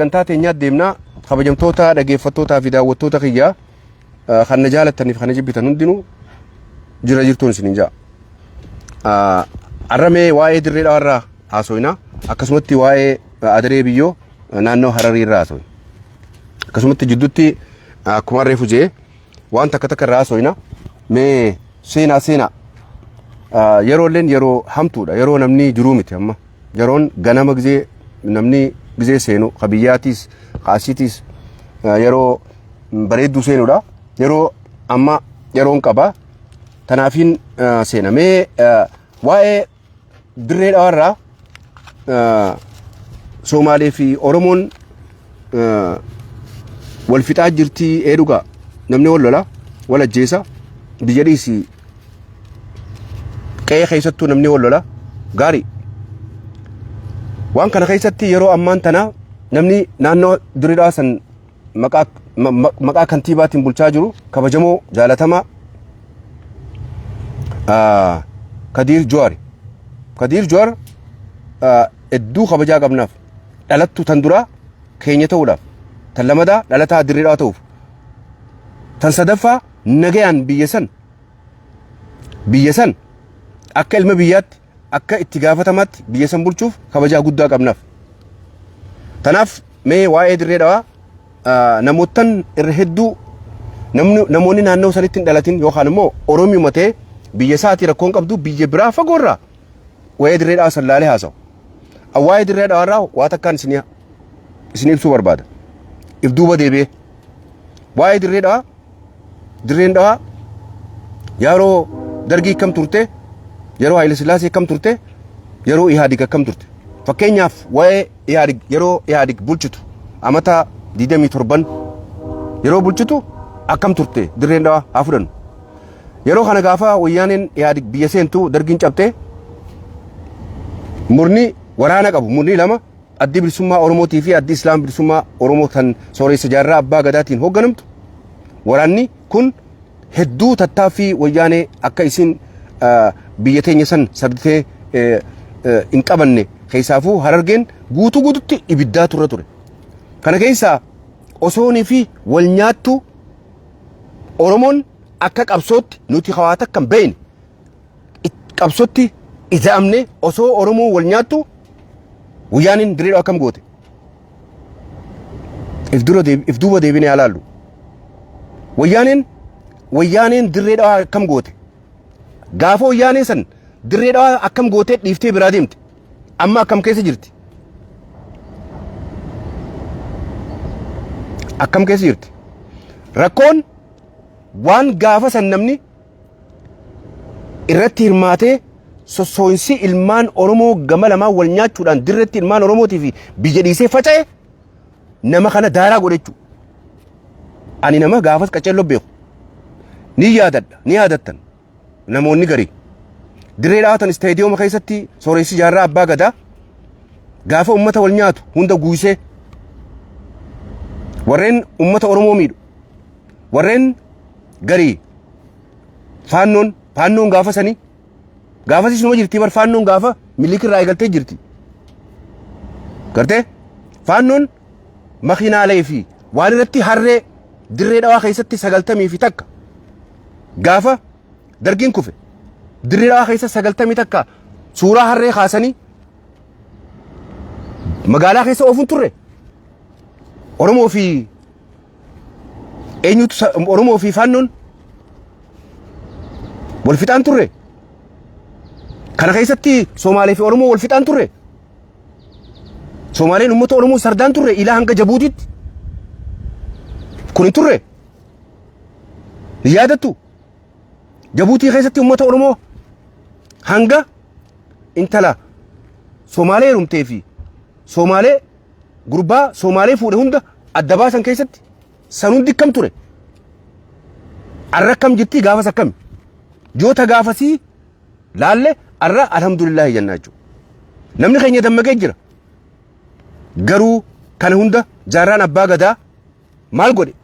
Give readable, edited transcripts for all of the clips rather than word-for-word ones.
Sagantaa teenyaa deemnaa. Kabajamtoota dhageeffattootaa fi daawwattoota kiyyaa, kan na jaalattaniif kan na jibbitan hundinuu, jira jirtuun isiniin ja'a. Arramee waa'ee Dirree Dhawaarraa haasofna, akkasumatti waa'ee Adaree Biyyoo naannoo Hararii irraa haasofna. Akkasumatti jidduutti akkuma reefu jee waan takka takka irraa haasofna. Mee seenaa seenaa yeroo illeen yeroo hamtuudha, yeroo namni jiruu miti. Amma yeroon ganama gizee namni gizee seenu, ka biyyaatiis ka asiitiis, yeroo bareedduu seenuudha. Yeroo amma yeroon qaba, tanaafiin seena. Mee waa'ee Dirree Dhawaarraa, Somaalee fi Oromoon wal fixaa jirtii. Ee, dhugaa, namni wal lola, wal ajjeesa. Biyya dhiisii qe'ee keessattuu namni wal lola. Gaarii, waan kana keessatti yeroo ammaan tana namni naannoo Dirree Dhawaa san maqaa kantiibaatiin bulchaa jiru, kabajamoo jaalatamaa Kadiir Juwaar. Kadiir Juwaar hedduu kabajaa qabnaaf. Dhalattuu tan duraa keenya ta'uudhaaf, tan lamadaa dhalataa Dirree Dhawaa ta'uuf, tan sadaffaa nagayaan biyya san akka ilma biyyaatti, akka itti gaafatamaatti biyya san bulchuuf kabajaa guddaa qabnaaf. Tanaaf mee waa'ee Dirree Dhawaa, namoottan irra hedduu namoonni naannoo sanitti hin dhalatin yookaan immoo Oromiyuma ta'e biyya isaatii rakkoon qabdu, biyya biraa fagoorraa waa'ee Dirree Dhawaa san laalee haasa'u. Waa'ee Dirree Dhawaa irraa waa takkaan isin ibsuu barbaada. If duuba deebi'ee waa'ee Dirree Dhawaa, Dirreen Dhawaa yeroo Dargii akkam turte, yeroo Haayile Sillaasee akkam turte, yeroo Ihaadig akkam turte? Fakkeenyaaf waa'ee Ihaadig, yeroo Ihaadig bulchitu, amata 27 yeroo bulchitu akkam turte Dirreen Dhawaa haa fudhannu. Yeroo kana gaafa Wayyaaneen Ihaadig biyya seentu, Dargiin cabtee, murni waraana qabu murni lama, Addi Bilisummaa Oromootii fi Addi Islaam Bilisummaa Oromoo kan Sooressa Jaarraa Abbaa Gadaatiin hoogganamtu, waraanni kun hedduu tattaaffii Wayyaanee akka isin biyya teenya san sarditee hin qabanne, keessaafuu Harargeen guutuu guututti ibiddaa turre ture. Kana keessaa osoonii fi wal nyaattu Oromoon akka qabsootti nuti hawaa takka hin beekne qabsootti ida'amne, osoo Oromoon wal nyaattu Wayyaaneen Dirree akkam goote? If dura if duuba deebinee haa laallu. Wayyaaneen Dirree Dhawaa akkam goote? Gaafa Wayyaanee san Dirree Dhawaa akkam gootee dhiiftee biraa deemte? Amma akkam keessa jirti? Akkam keessa jirti? Rakkoon waan gaafa san namni irratti hirmaatee sossoo'insi ilmaan Oromoo gama lamaan wal nyaachuudhaan dirretti ilmaan Oromootii fi biyya dhiisee faca'e nama kana daaraa godhe jechuudha. Ani nama gaafas qaceelloo beeku. Ni yaadadha, ni yaadattan namoonni garii. Dirree Dhawaatan isteediyooma keessatti Sooressi Jaarraa Abbaa Gadaa gaafa uummata wal nyaatu hunda guusee, warreen uummata Oromoo miidhu, warreen garii Faannoon gaafa sanii gaafas numa jirti bar. Faannoon gaafa Minilik irraa eegaltee jirti. Gartee, Faannoon makiinaalee fi waan irratti harree Dirree Dhawaa keessatti 91, gaafa Dargiin kufe Dirree Dhawaa keessa 91 suuraa harree kaasanii magaalaa keessa oofuun turre. Oromoo fi eenyutu, Oromoo fi Faannoon wal fixaan turre. Kana keessatti Somaalee fi Oromoo wal fixaan turre. Somaaleen uummata Oromoo sardaan turre ilaa hanga Jabuutitti. Kun hin turre. Hin yaadattu. Jabuutii keessatti uummata Oromoo hanga intala Somaalee heerumtee fi Somaalee gurbaa Somaalee fuudhe hunda adda baasan keessatti san hundi akkam ture? Arra akkam jirti? Gaafas akkami? Joota gaafasii laalle, arra alhamdulillaahi jennaa jechuudha. Namni keenya dammaqee jira. Garuu kana hunda Jaarraan Abbaa Gadaa maal godhe?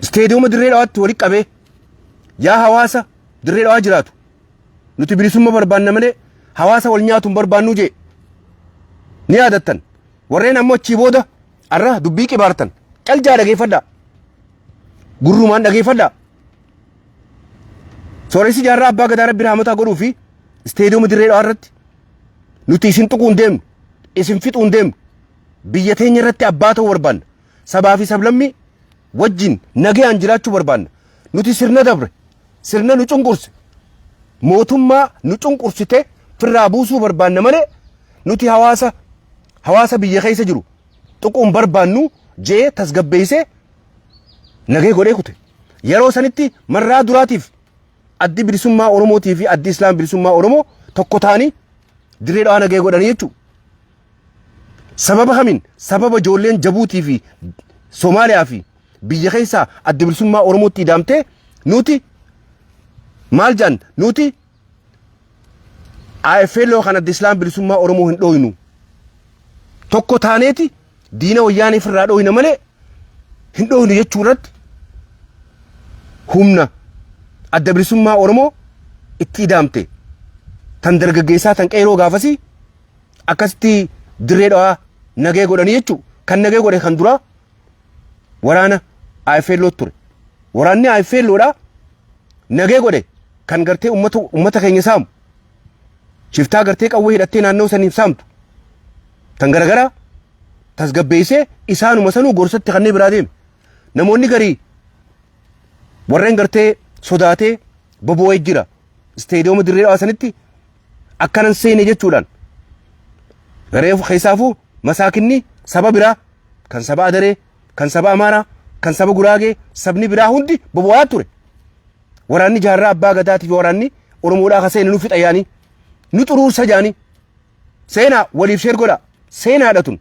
Isteediyooma Dirree Dhawaatti walitti qabee, "Yaa hawaasa Dirree Dhawaa jiraatu, nuti bilisummaa barbaanna malee hawaasa wal nyaatu hin barbaannuu," jee. Ni yaadattan. Warreen ammoo achii booda arra dubbii qibaartan caljaa dhageeffadhaa. Gurrumaan dhageeffadhaa. Sooressi jaarraa abbaa gadaa rabbi rahmataa godhuu fi isteediyooma dirree dhawaa irratti nuti isin tuquu hin deemnu isin fixuu hin deemnu biyya teenya irratti abbaa ta'uu barbaanna sabaa fi sablammii wajjin nagayaan jiraachuu barbaanna nuti sirna dabre sirna nu cunqurse mootummaa nu cunqursite firraa buusuu barbaanna malee nuti hawaasa hawaasa biyya keessa jiru tuquun barbaannu jee tasgabbeessee nagee godhee kute. Yeroo sanitti marraa duraatiif addi bilisummaa Oromootii fi addi Islaam bilisummaa Oromoo tokko ta'anii dirree dhawaa nagee godhanii jechuudha. Sababa kamiin? Sababa ijoolleen Jabuutii fi Somaaliyaa fi biyya keessaa adda bilisummaa Oromootti idaamtee nuti maal jedhan nuti AFLO kan adda Islaam bilisummaa Oromoo hin dhooynu. Tokko taaneeti diina wayyaanee ofirraa dhooyna malee hin dhooynu jechuu irratti humna adda bilisummaa Oromoo itti idaamte tan dargaggeessaa tan qeeroo gaafasii akkasitti dirree dhawaa nagee godhanii jechuu kan nagee godhe kan duraa waraana AFLO ture. Waraanni AFLO dha nagee godhe kan gartee ummata ummata keenya saamu. Shiftaa gartee qawwee hidhattee naannoo saniif saamtu. Tan garagaraa tasgabbeessee isaanuma sanuu gorsatti kanneen biraa deeme. Namoonni garii warreen gartee sodaatee boboo'ee jira. Isteediyooma dirree dhawaa sanitti akkanan seene jechuudhaan garee keessaafuu masaakinni saba biraa kan saba Adaree, kan saba Amaaraa, kan saba Guraagee, sabni biraa hundi bobo'aa ture. Waraanni jaarraa abbaa gadaatii fi waraanni Oromoodhaa ka seene nu fixa yaanii nu xuruursa jaanii seenaa waliif sheer godha seenaadha tun.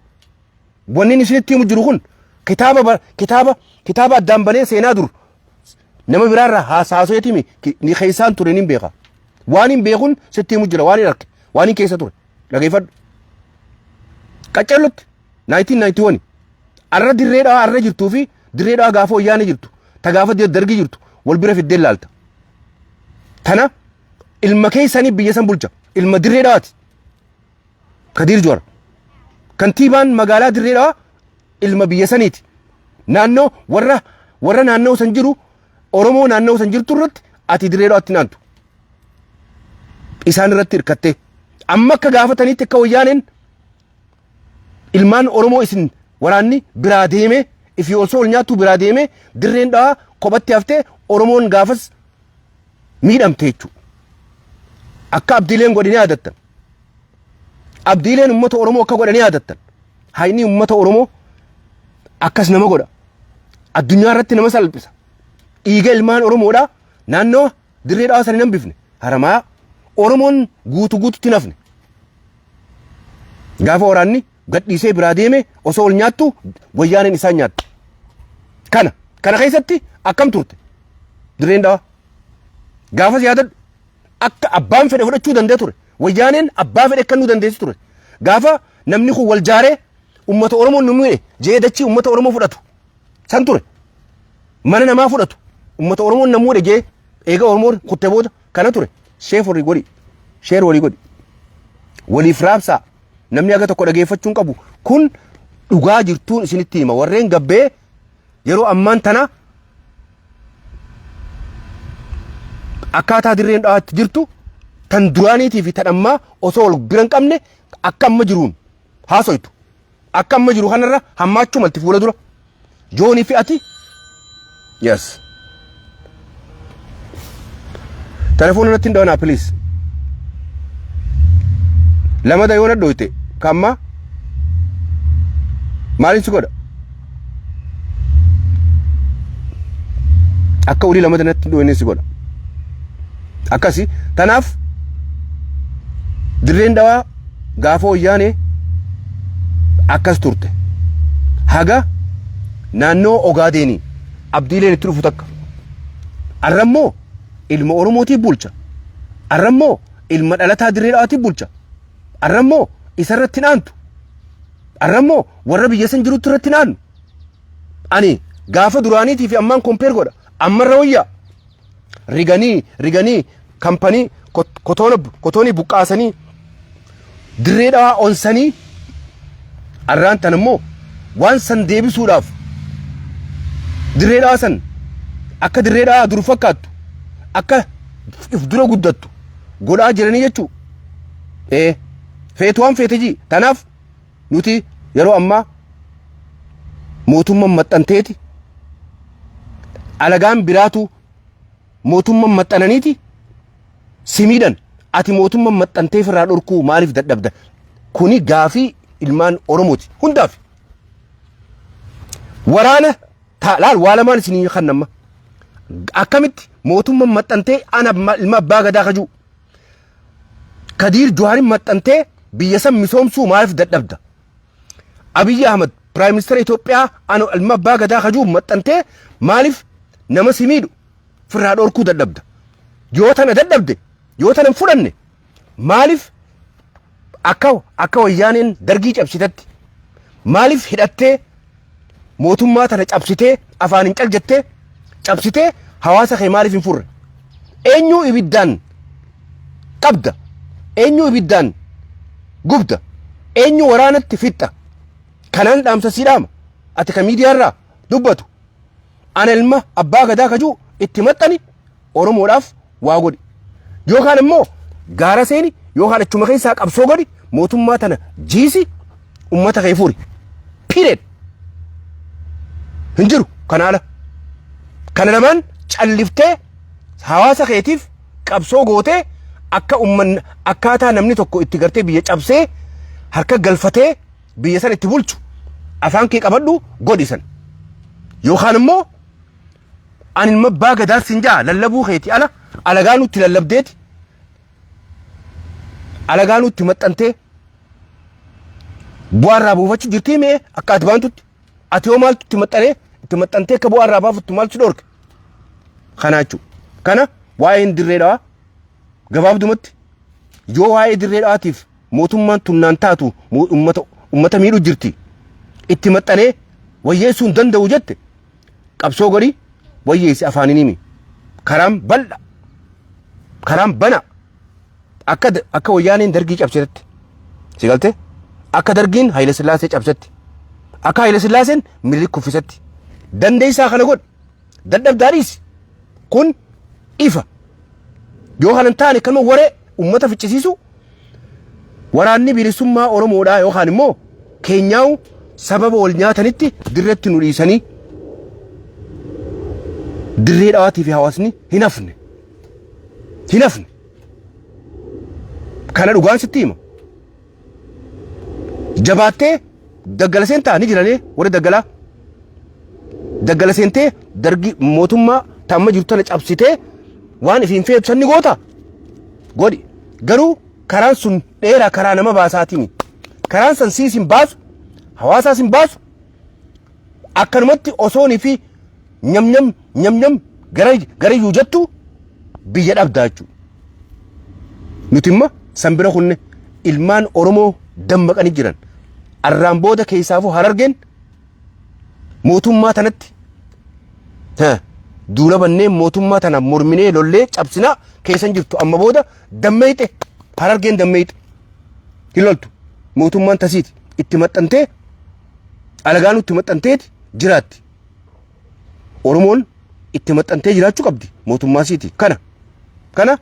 Wanni inni isinitti himu jiru kun kitaaba kitaaba kitaaba addaan banee seenaa dur nama biraarraa haasaasoeeti himi ni keessaan ture ni beeka. Waan hin beekun sitti himu jira waan hin arke waan hin keessa ture dhageeffadhu. Qaccallutti 1991 arra dirree dhawaa arra jirtuu fi dirree dhawaa gaafa wayyaanee jirtu ta gaafa dargi jirtu wal bira fiddee laalta. Tana ilma keessanii biyya san bulcha ilma dirree dhawaati. Kadiir Juwar. Kantiibaan magaalaa dirree dhawaa ilma biyya saniiti. Naannoo warra warra naannoo san jiru Oromoo naannoo san jirtu irratti ati dirree dhawaatti naantu. Isaan irratti hirkattee amma akka gaafatanitti akka wayyaaneen ilmaan Oromoo isin waraanni biraa deemee ifii osoo ol nyaattuu biraa deemee dirreen dhawaa kophatti haftee Oromoon gaafas miidhamte jechuudha. Akka abdiileen godhanii yaadattan. Abdiileen uummata Oromoo akka godhanii yaadattan. Hayni uummata Oromoo akkas nama godha. Addunyaa irratti nama salphisa. Dhiiga ilmaan Oromoodhaa naannoo dirree dhawaa sana hin hambifne. Haramaa Oromoon guutu guututti hin hafne. Gaafa waraanni gadhiisee biraa deeme osoo ol nyaattu wayyaaneen isaan nyaatte. Kana kana keessatti akkam turte dirreen dhawaa. Gaafas yaadadhu akka abbaan fedhe fudhachuu danda'e ture. Wayyaaneen abbaa fedhe kennuu dandeessi ture. Gaafa namni kun wal jaaree uummata Oromoo nu miidhe jee dachii uummata Oromoo fudhatu san ture. Mana namaa fudhatu uummata Oromoo na muudhe jee eega Oromoon kutte booda kana ture. Sheef walii godhi. Sheer walii godhi. Waliif raabsaa. Namni aga tokko dhageeffachuu hin qabu. Kun dhugaa jirtuun isinitti hima. Warreen gabbee yeroo ammaan tana akkaataa dirreen dhawaatti jirtu tan duraaniitii fi tan ammaa osoo wal bira hin qabne akka amma jiruun haasoytu. Akka amma jiru kanarra hammaachuu malti fuula dura. Joonii fi ati yes. Telefoon irratti hin dhawanaa please. Lamada yoo nadhooyte ka ammaa maaliin si godha? Akka olii lamada natti hin dhooyne si godha. Akkasi tanaaf dirreen dhawaa gaafa wayyaanee akkas turte. Haga naannoo Ogaadeenii abdiileen itti dhufu takka. Arrammoo ilma Oromootiif bulcha. Arrammoo ilma dhalataa dirree dhawaatiif bulcha. Arrammoo isa irratti hin aantu. Arrammoo warra biyya san jirutti irratti hin aannu. Ani gaafa duraaniitii fi ammaan kompeer godha. Ammarra wayyaa. Riganii riganii kampanii kotoona kotoonii buqqaasanii dirree dhawaa onsanii Arraan tan immoo waan san deebisuudhaaf dirree dhawaa san akka dirree dhawaa dur fakkaattu akka if dura guddattu godhaa jiranii jechuu. Ee feetu waan feete jii. Tanaaf nuti yeroo ammaa mootummaan maxxanteeti alagaan biraatu mootummaan maxxananiiti si miidhan ati mootummaan maxxantee ofirraa dhorkuu maaliif dadhabda? Kuni gaafii ilmaan Oromooti hundaaf. Waraana laal waa lamaan isinii kan nama akkamitti mootummaan maxxantee ana ilma abbaa gadaa kajuu Kadiir Juhaarin maxxantee biyya san misoomsuu maaliif dadhabda? Abiyyi Ahmad Piraayim Ministeera Itoophiyaa ana ilma abbaa gadaa kajuu maxxantee maaliif nama si miidhu firraa dhorkuu dadhabda? Yoo tana dadhabde, yoo tana hin fudhanne maaliif akka wayyaaneen dargii cabsitetti maaliif hidhattee mootummaa tana cabsitee afaan hin cal jettee cabsitee hawaasa kee maaliif hin furre? Eenyuu ibiddaan qabda? Eenyuu ibiddaan gubda? Eenyu waraanatti fixxa? Kanaan dhaamsa sii dhaama. Ati ka miidiyaarraa dubbatu. Ana ilma abbaa gadaa kajuu itti maxxani Oromoodhaaf waa godhi. Yookaan immoo gaara seeni yookaan achuma keessaa qabsoo godhi mootummaa tana jiisi ummata kee furi. Period. Hin jiru kana ala. Kana lamaan calliftee hawaasa keetiif qabsoo gootee akka umman akkaataa namni tokko itti gartee biyya cabsee harka galfatee biyya san itti bulchu afaan kee qabadhu godhi san. Yookaan immoo ani ilma abbaa gadaa sin jaa lallabuu keeti ala alagaa nutti lallabdeeti alagaa nutti maxxantee bu'aa irraa buufachuu jirtii mee akka ati baantutti ati hoo maaltu itti maxxanee itti maxxantee akka bu'aa irraa baafattu maaltu si dhorke kana jechuudha. Kana waa'een dirree dhawaa gabaabdumatti yoo waa'ee dirree dhawaatiif mootummaan tunnaan taatu ummata miidhu jirti itti maxxanee wayyeessuu hin danda'u jette qabsoo godhi wayyeessi afaaniin himi. Karaan bal'a. Karaan bana. Akka wayyaaneen dargii cabsetti. Si galte? Akka dargiin Haayile Sillaasee cabsetti. Akka Haayile Sillaaseen Minilik kuffisetti. Dandeessaa kana godhi. Dadhabdaa dhiisi. Kun ifa. Yoo kana hin taane kanuma waree ummata ficcisiisu waraanni bilisummaa Oromoodhaa yookaan immoo keenyaa'u sababa wal nyaatanitti dirreetti nu dhiisanii dirree dhawaatii fi hawaasni hin hafne. Hin hafne. Kana dhugaan sitti hima. Jabaattee daggala seentaa ni jiranii warri daggalaa. Daggala seentee dargi mootummaa tamma jirtu tana cabsitee waan ifiin feetu san ni goota. Godhi. Garuu karaan sun dheeraa karaa nama baasaatimi. Karaan san siis hin baasu, hawaasaas hin baasu. Akkanumatti osoonii fi nyam nyam nyam nyam gara gara iyyuu jettu biyya dhabdaa jechuudha. Nuti immoo san bira kunne ilmaan Oromoo dammaqanii jiran. Arraan booda keessaafuu Harargeen mootummaa tanatti duula bannee mootummaa tana morminee lollee cabsinaa keessan jirtu amma booda dammeeyxe Harargeen dammeeyxe hin loltu mootummaan tasiiti itti maxxantee alagaa nutti maxxanteeti jiraatti. Oromoon itti maxxantee jiraachuu qabdi mootummaa siiti kana kana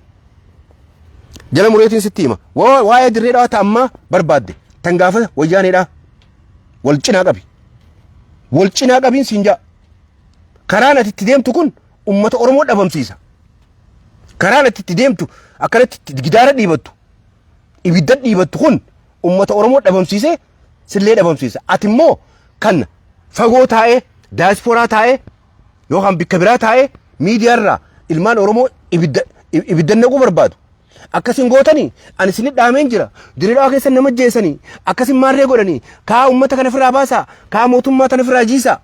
jala mureetiin sitti hima waa'ee dirree dhawaa ta ammaa barbaadde tan gaafa wayyaaneedhaa wal cinaa qabi wal cinaa qabiin siin jaa karaan ati itti deemtu kun ummata Oromoo dhabamsiisa karaan ati itti deemtu akkanatti itti gidaara dhiibattu ibidda dhiibattu kun ummata Oromoo dhabamsiisee sillee dhabamsiisa. Ati immoo kan fagoo taa'ee daayispooraa taa'ee yookaan bikka biraa taa'ee miidiyaarraa ilmaan Oromoo ibidda ibidda naquu barbaadu. Akkasin gootanii ani isin dhaameen jira dirree keessa nama jeessanii akkasin maarree godhanii kaa uummata kana ofirraa baasaa kaa mootummaa tana ofirraa jiisaa.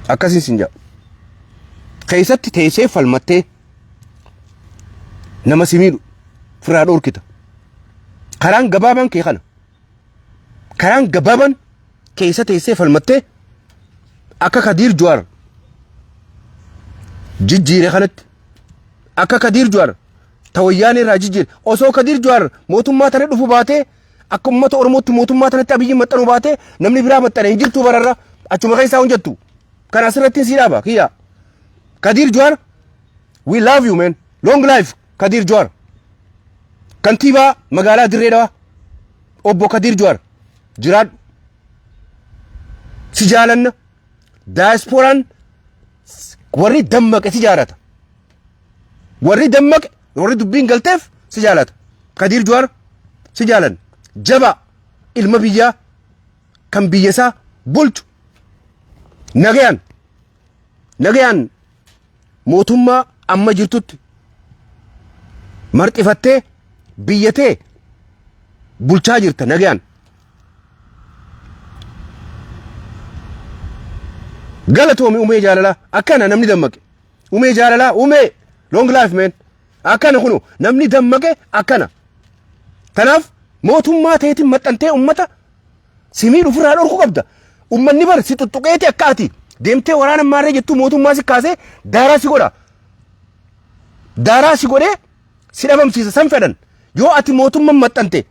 Akkasiin sin jedha. Keessatti teessee falmattee nama si miidhu ofirraa dhorkita. Karaan gabaabaan kee kana. Karaan gabaabaan keessa teessee falmattee akka Kadiir Juwaar jijjiire kanatti. Akka Kadiir Juwaar ta wayyaanee irraa jijjiire. Osoo Kadiir Juwaar mootummaa tana dhufu baatee, akka uummata Oromootti mootummaa tanatti Abiyyi maxxanuu baatee, namni biraa maxxane hin jirtu bararra achuma keessaa hin jettu. Kana asirratti si dhaaba kiyya. Kadiir Juwaar, we love you, man. Long life Kadiir Juwaar. Kantiibaa magaalaa Dirree Dhawaa obbo Kadiir Juwaar, jiraadhu. Si jaalanna. Daayispooraan warri dammaqe si jaalata. Warri dammaqe, warri dubbiin galteef si jaalata. Kadiir Juwaar, si jaalanna. Jabaa ilma biyyaa kan biyya isaa bulchu, nagayaan nagayaan mootummaa amma jirtutti marxifattee biyyatee bulchaa jirta nagayaan. Galatoomi umee jaalalaa. Akkana namni dammaqe. Umee jaalalaa, umee, long life, man. Akkana kunu namni dammaqe akkana. Kanaaf mootummaa teetiin maxxantee ummata si miidhu ofirraa dhorkuu qabda. Ummanni bar si tuttuqeeti akka ati deemtee waraana maarree jettuu mootummaa si kaasee daaraa si godha. Daaraa si godhee si dhabamsiisa san fedhan. Yoo ati mootummaan maxxante,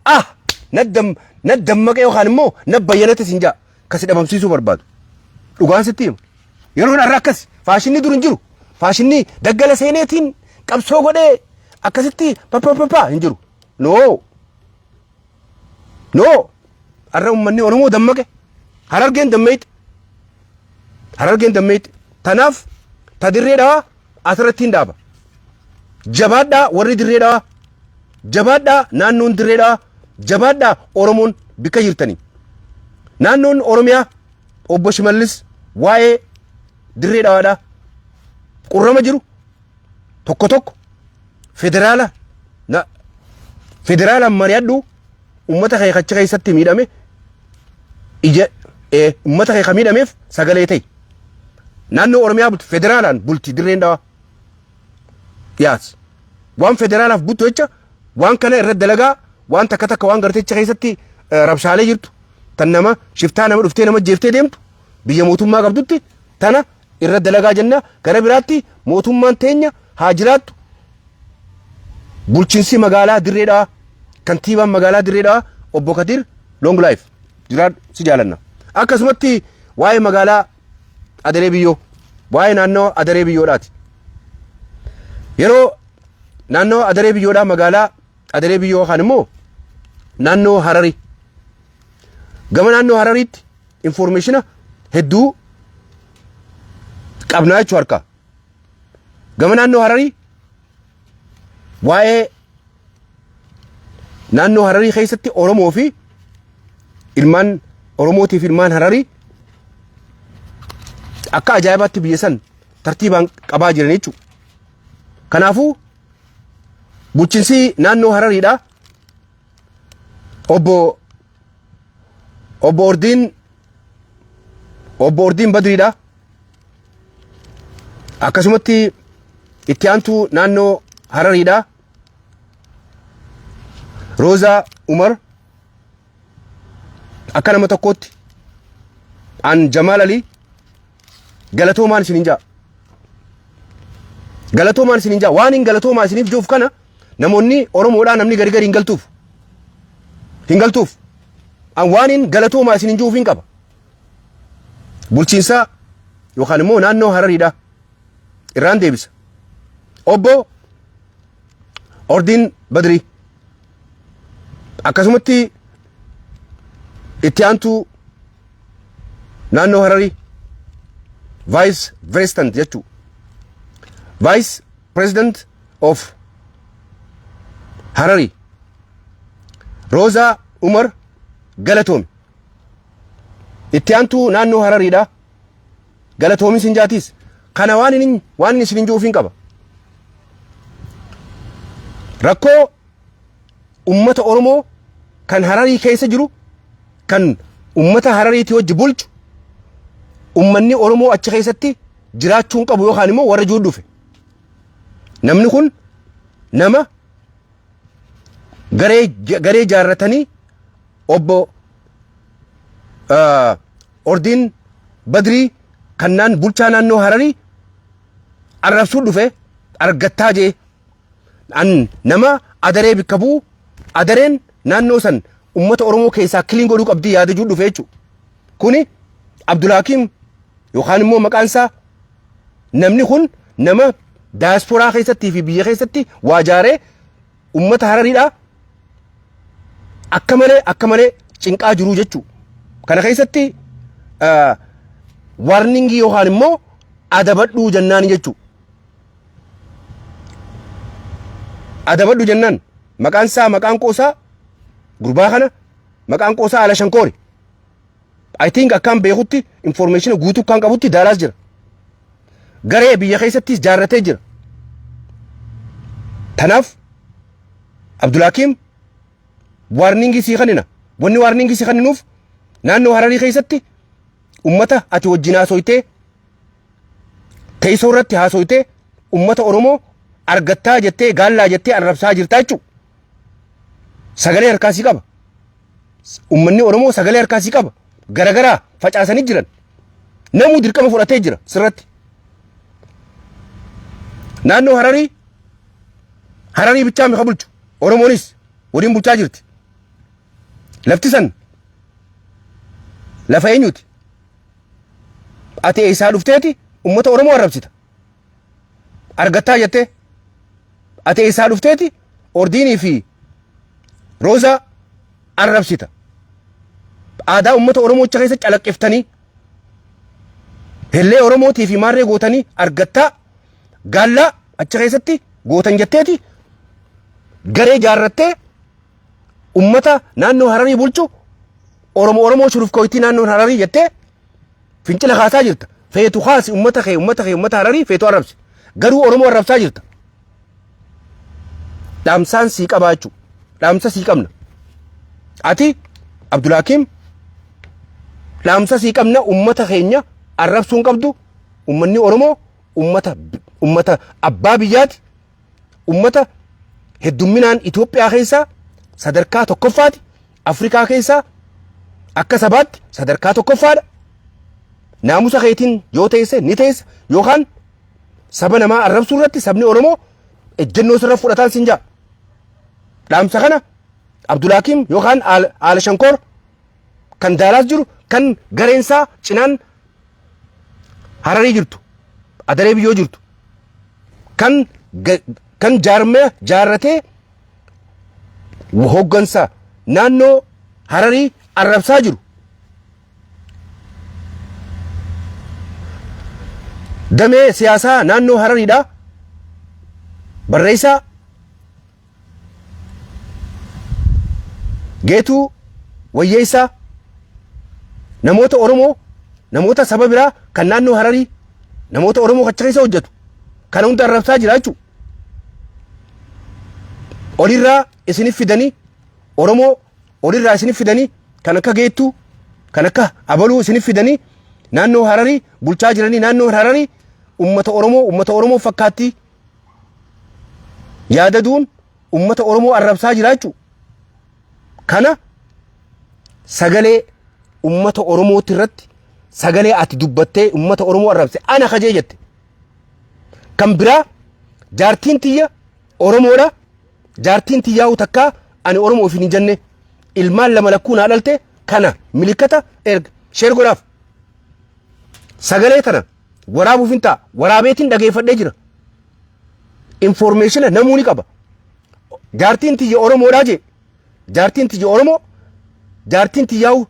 ah, na dammaqee yookaan immoo na bayyanate sin jaa ka si dhabamsiisuu barbaadu. Dhugaan sitti hima. Yeroon har'a akkas faashinni dur hin jiru. Faashinni daggala seeneetiin qabsoo godhee akkasitti papapapaa hin jiru. No. No. Har'a uummanni Oromoo dammaqe. Harargeen dammeeyxe. Harargeen dammeeyxe. Tanaaf ta Dirree Dhawaa asirratti hin dhaaba. Jabaadhaa warri Dirree Dhawaa. Jabaadhaa naannoon Dirree Dhawaa. Jabaadhaa Oromoon bikka jirtanii. Naannoon Oromiyaa, obbo Shimallis, waa'ee Dirree Dhawaadhaa qurrama jiru tokko tokko federaala na federaalaan mari'adhu. Ummata kee achi keessatti miidhame ija ummata kee ka miidhameef sagalee ta'e. Naannoo Oromiyaa bulti, federaalaan bulti Dirreen Dhawaa. Yaas waan federaalaaf buttu jecha waan kana irra dalagaa, waan takka takka waan gartee achi keessatti rabshaalee jirtu tan nama shiftaa nama dhuftee nama jeeftee deemtu biyya mootummaa qabdutti tana irra dalagaa jenna. Gara biraatti mootummaan teenya haa jiraattu. Bulchiinsi magaalaa Dirree Dhawaa, kantiibaan magaalaa Dirree Dhawaa obbo Kadir, long life, jiraadhu, si jaalanna. Akkasumatti waa'ee magaalaa Adaree Biyyoo, waa'ee naannoo Adaree Biyyoodhaati. Yeroo naannoo Adaree Biyyoodhaa, magaalaa Adaree Biyyoo yookaan immoo naannoo Hararii, gama naannoo Harariitti information hedduu qabnaa jechuu harkaa. Gama naannoo Hararii, waa'ee naannoo Hararii keessatti Oromoo fi ilmaan Oromootiif ilmaan Hararii akka ajaa'ibaatti biyya san tartiibaan qabaa jiran jechuudha. Kanaafuu bulchiinsi naannoo Harariidha. Obbo Ordiin Badriidha. Akkasumatti itti aantuu naannoo Harariidha. Roozaa Umar, akka nama tokkootti an Jamaal Alii galatoomaan isinin jaa. Galatoomaan isinin jaa. Waan hin galatoomaa isiniif jiruuf kana namoonni Oromoodhaa namni gari gari hin galtuuf. Hin galtuuf. An waan hin galatoomaa isinin jiruuf hin qaba. Bulchiinsa yookaan immoo naannoo Harariidha. Irraan deebisa. Obbo Ordiin Badrii. Akkasumatti itti aantuu naannoo Hararii, Vice President jechuu. Vice President of Harari. Roozaa Umar, galatoomi. Itti aantuu naannoo Harariidha. Galatoomi sin jaatiis. Kana waan inni isin hin jiruuf hin qaba. Rakkoo ummata Oromoo kan Hararii keessa jiru, kan ummata Harariitii wajji bulchu, ummanni Oromoo achi keessatti jiraachuu hin qabu yookaan immoo warra jiru dhufe. Namni kun nama garee garee jaarratanii obbo Ordiin Badrii kan naan bulchaa naannoo Hararii arrabsuu dhufe. Argattaa jee an nama Adaree bikka bu'u, Adareen naannoo san ummata Oromoo keessaa kiliin godhuu qabdii yaada jiru dhufe jechuudha. Kuni Abdulhakiim yookaan immoo maqaan isaa, namni kun nama daasporaa keessattii fi biyya keessatti waa jaaree ummata Harariidha akka malee cinqaa jiru jechuudha. Kana keessatti warningii yookaan immoo adabadhuu jennaan jechuudha. Adabadhu jennaan maqaan isaa, maqaan qoosaa gurbaa kana, maqaan qoosaa Ala Shankoori. I think akkaan beekutti, information guutuu kan qabutti, Daalaas jira. Garee biyya keessattis jaarratee jira. Tanaaf Abdulhakiim, warningii sii kennina. Wanni warningii sii kenninuuf naannoo Hararii keessatti ummata ati wajjin haasoytee, teessoo irratti haasoytee, ummata Oromoo argattaa jettee, gaallaa jettee arrabsaa jirtaa jechuudha. Sagalee harkaa sii qaba. Ummanni Oromoo sagalee harkaa sii qaba. Garagaraa facaasanii jiran. Namuu dirqama fudhatee jira sirratti. Naannoo Hararii, Hararii bichaa mika bulchu. Oromoonis waliin bulchaa jirti. Lafti san lafa eenyuti? Ati eessaa dhufteeti ummata Oromoo arrabsita? Argattaa jettee. Ati eessaa dhufteeti Ordiinii fi Roozaa arrabsita? Aadaa ummata Oromoo achi keessa calaqqiftanii, hellee Oromootii fi maarree gootanii, argattaa gaallaa achi keessatti gootan jetteeti garee jaarrattee ummata naannoo Hararii bulchu, Oromoo Oromoo shurufkooytii naannoon Hararii jettee fincila kaasaa jirta. Feetu kaasi, ummata kee, ummata kee, ummata Hararii feetu arrabsi. Garuu Oromoo arrabsaa jirta. Dhaamsaan sii qabaa jechuudha. Dhaamsa sii qabna. Ati Abdulhakiim, dhaamsa sii qabna, ummata keenya arrabsuu hin qabdu. Ummanni Oromoo ummata abbaa biyyaati. Ummata heddumminaan Itoophiyaa keessaa sadarkaa tokkoffaati. Afrikaa keessaa akka sabaatti sadarkaa tokkoffaadha. Naamusa keetiin yoo teesse ni teessa, yookaan saba namaa arrabsuu irratti sabni Oromoo ejjennoo sirra fudhataan sin jaa. Dhaamsa kana Abdulhakiim yookaan Aala Shankoor kan Daalaas jiru, kan gareensaa cinaan Hararii jirtu, Adaree biyyoo jirtu, kan jaarmee jaarratee hoggansa naannoo Hararii arrabsaa jiru. Damee siyaasaa naannoo Harariidha. Barreessaa Geetuu Wayyeessaa, namoota Oromoo, namoota saba biraa kan naannoo Hararii, namoota Oromoo achi keessa hojjetu kana hunda arrabsaa jira jechuudha. Olirraa isinif fidanii, Oromoo olirraa isinif fidanii, kan akka Geettuu, kan akka Abaluu isinif fidanii naannoo Hararii bulchaa jiranii, naannoo Hararii ummata Oromoo, ummata Oromoo fakkaattii yaadaduun ummata Oromoo arrabsaa jira jechuudha. Kana sagalee ummata Oromooti irratti sagalee ati dubbattee ummata Oromoo arrabse ana kajee jette. Kan biraa, jaartiin tiyya Oromoodha. Jaartiin tiyyaa'u takkaa ani Oromoo ofiin hin jenne, ilmaan lama lakkuu naa dhalte, kana milikata erga share godhaaf. Sagalee tana waraabuuf hin ta'a. Waraabeetiin dhageeffadhee jira. Informationa namuu ni qaba. Jaartiin tiyya Oromoodhaa jee. Jaartiin tiyya Oromoo, jaartiin tiyyaa'u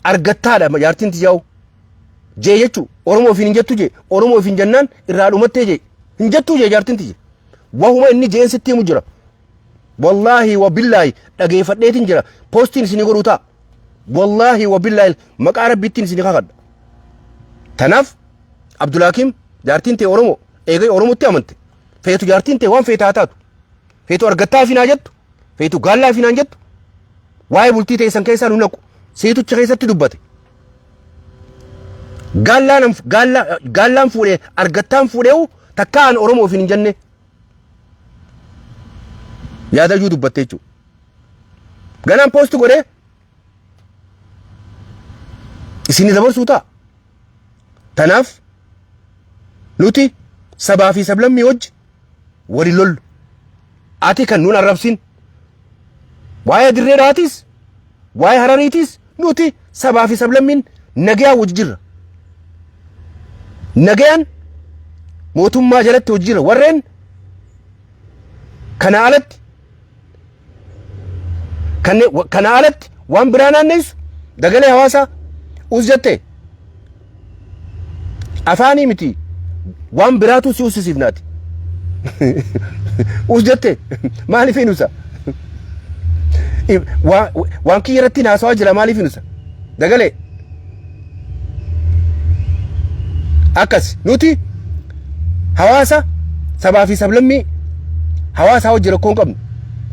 argattaadha jaartiin tiyyaa'u. Jee jechuu Oromoo ofiin hin jettu jee. Oromoo ofiin jennaan irraa dhumattee jee. Hin jettuu jee jaartiin tiyya. Wahuma inni jeen sitti himu jira. Wallaahi wa billaahi dhageeffadheetiin jira. Postiin isinii godhuu ta'a. Wallaahi wa billaahi, maqaa Rabbiittiin isinii kakadha. Tanaaf Abdulhakiim, jaartiin tee Oromoo eegee Oromootti amante. Feetu jaartiin tee waan feete haa taatu. Feetu argattaa fi naa jettu. Feetu gaallaa fi naan jettu. Waa'ee bultii teessan keessaa nu naqu. Seetucha keessatti dubbate. Gaallaan gaallaan fuudhee argattaan fuudheewu takkaa an Oromoo ofiin hin jenne. Yaadayyuu dubbatte jechuudha. Ganaan post godhee isinii dabarsuu ta'a. Tanaaf nuti Sabaa fi sablammii wajji wali lollu. Ati kan nuun arrabsin. Waa'ee dirree dhawaatis, waa'ee harariitis nuti sabaa fi sablammiin nagayaan wajji jirra. Nagayaan mootummaa jalatti hojii jirra. Warreen kana alatti kana alatti waan biraa naanneessu dagalee hawaasaa us jette afaanii miti waan biraatu si ussisiifnaati. Us jette maaliif hin usa? Waan kiyya irratti haasawaa jira maaliif hin usa? Dagalee akkas nuti hawaasa sabaa fi sablammii hawaasaa wajji rakkoo hin qabnu.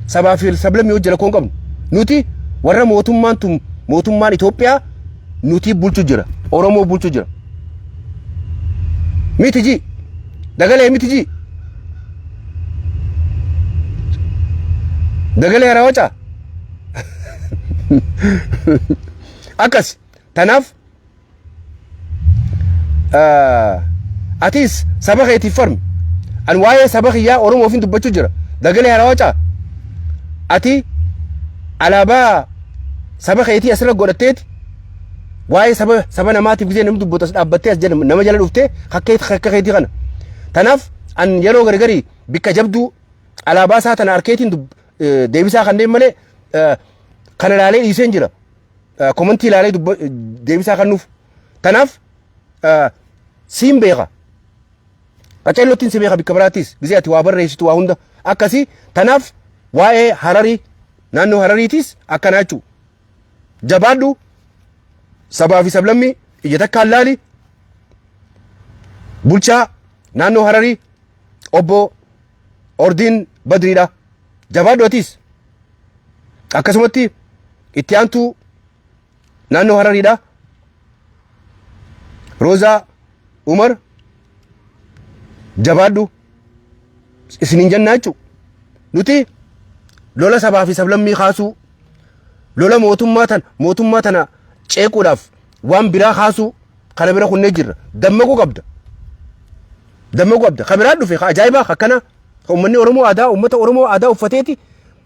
Sabaa fi sablammii wajji rakkoo hin qabnu. Nuti warra mootummaan tun mootummaan Itoophiyaa nuti bulchu jira. Oromoo bulchu jira. Miti ji. Dagalee miti ji. Dagalee harawacaa. Akkas. Tanaaf atis saba keetiif farmi. An waa'ee saba kiyyaa Oromoofin dubbachuu jira. Dagalee harawacaa. Ati alaabaa saba keetii asirra godhatteeti waa'ee saba saba namaatiif gisee namni dubbatu as dhaabbattee as jala nama jala dhuftee akka keetii kana. Tanaaf an yeroo gargarii bikka jabduu alaabaa isaa tana harkeetiin deebisaa kanneen malee kana ilaalee dhiiseen jira. Komantii ilaalee deebisaa kennuuf. Tanaaf siin beeka. Qaceellottiin si beeka bikka biraattis gisee ati waa barreessitu waa hunda akkasii. Tanaaf waa'ee Hararii naannoo Harariitis akkanaa jechuudha. Jabaadhu sabaa fi sablammii ija takkaan laali bulchaa naannoo Hararii obbo Ordiin Badriidha. Jabaadhu atis. Akkasumatti itti aantuu naannoo Harariidha. Roozaa Umar jabaadhu isiniin jennaa jechuudha. Nuti lola sabaa fi sablammii kaasuu lola mootummaa tana mootummaa tana ceequudhaaf waan biraa kaasuu kana bira kunnee jirra. Dammaquu qabda. Dammaquu qabda. Ka biraa dhufe ka ajaa'ibaa akkana ka uummanni Oromoo aadaa uummata Oromoo aadaa uffateeti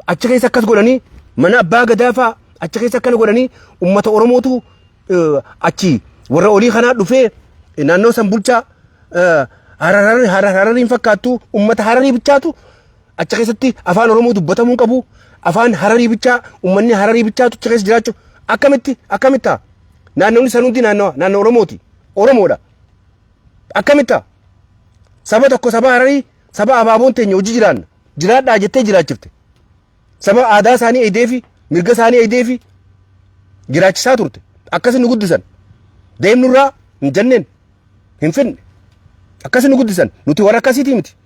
achi keessa akkas godhanii mana abbaa gadaa fa'aa achi keessa akkana godhanii uummata Oromootu achi warra olii kanaa dhufee naannoo san bulchaa Harariin fakkaattu uummata Hararii bichaatu achi keessatti afaan Oromoo dubbatamuu hin qabu. Afaan Hararii bichaa uummanni Hararii bichaatu achi keessa jiraachuu akkamitti akkamitti ta'a? Naannoonni san hundi naannoo naannoo Oromooti. Oromoodha. Akkamitti ta'a? Saba tokko saba Hararii saba abaaboon teenya hojii jiraanna. Jiraadhaa jettee jiraachifte. Saba aadaa isaanii eedeefi mirga isaanii eedeefi jiraachisaa turte. Akkasi nu guddisan. Deemnurraa hin jenneen hin finne. Akkasi nu guddisan. Nuti warra akkasiitii miti.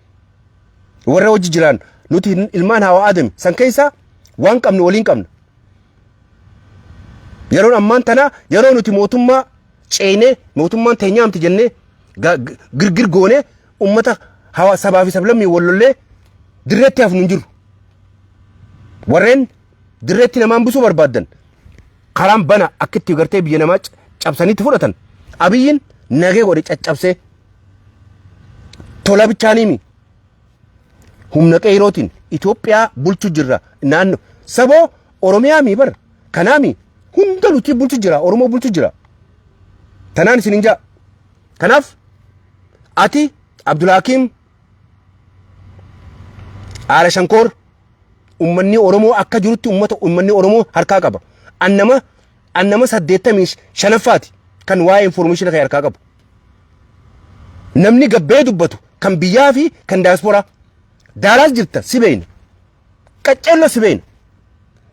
Warra hojii jiraan nuti ilmaan hawa Aadami san keessaa waan qabnu waliin qabna. Yeroon ammaan tanaa yeroo nuti mootummaa ceenee mootummaan teenyaa miti jennee girgir goonee ummata hawa sabaa fi sablammii wal lollee dirreetti hafnu hin jiru. Warreen dirreetti namaan busuu barbaaddan karaan bana akka itti gartee biyya namaa cabsanitti fudhatan. Abiyyiin nagee godhe caccabsee tola bichaaniimi humna qeyrootiin Itoophiyaa bulchu jirra naannoo saboo Oromiyaa mii bar kanaami hunda nuti bulchu jira Oromoo bulchu jira tanaan isin hin jaa. Kanaaf ati Abdulhakiim Aala Shankoor ummanni Oromoo akka jirutti ummata ummanni Oromoo harkaa qaba. An nama 85ffaati kan waa'ee information kee harkaa qabu. Namni gabbee dubbatu kan biyyaa fi kan daasporaa. Daalaas jirta si beeyna. Qaccelloo si beeyna.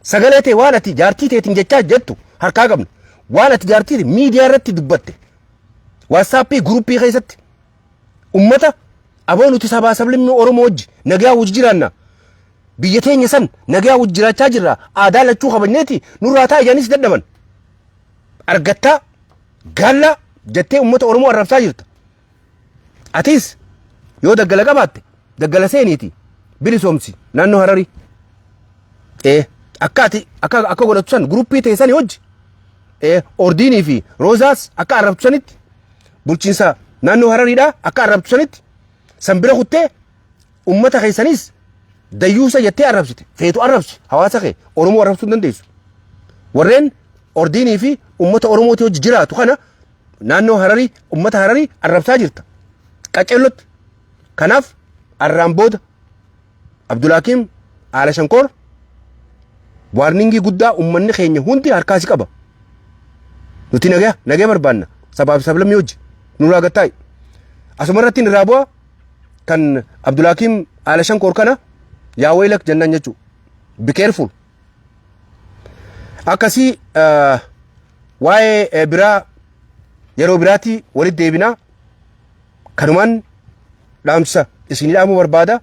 Sagalee tee waan ati jaartii teetiin jechaa jettu harkaa qabna. Waan ati jaartii tee miidiyaa irratti dubbatte. WhatsAppii guruppii keessatti ummata aboo nuti sabaa sablimmi Oromoo wajji nagaa wajji jiraanna. Biyya teenya san nagaa wajji jiraachaa jirra. Aadaa lachuu kabajneeti nurraa taa ijaanis dadhaban. Argattaa gaallaa jettee ummata Oromoo arrabsaa jirta. Atis yoo daggala qabaatte daggala seeniiti bilisoomsi naannoo Hararii. Ee akka ati akka akka godhatu san guruppii ta'e sani hojji. Ee Ordiinii fi Roozaas akka arrabtu sanitti bulchiinsa naannoo Harariidhaa akka arrabtu sanitti San bira kuttee ummata keessanis dayyuusa jettee arrabsite. Feetu arrabsi hawaasa kee, Oromoo arrabsuu hin dandeessu. Warreen ordiinii fi ummata Oromootii hojii jiraatu kana, naannoo Hararii, ummata Hararii arrabsaa jirta. Qaceellotti. Kanaaf arraan booda Abdulhakiim Aala Shankoor, warning guddaa ummanni keenya hundi harkaa si qaba. Nuti nagaa nagaa barbaanna, sabaaf sablammii hojii nurraa gattaa'i. Asuma irratti irraa bu'a kan Abdulhakiim Aala Shankoor kana yaa waylak jennaan jechuudha. Be careful. Akkasii waa'ee biraa yeroo biraatti walitti deebinaa, kanumaan dhaamsa isinii dhaamuu barbaada.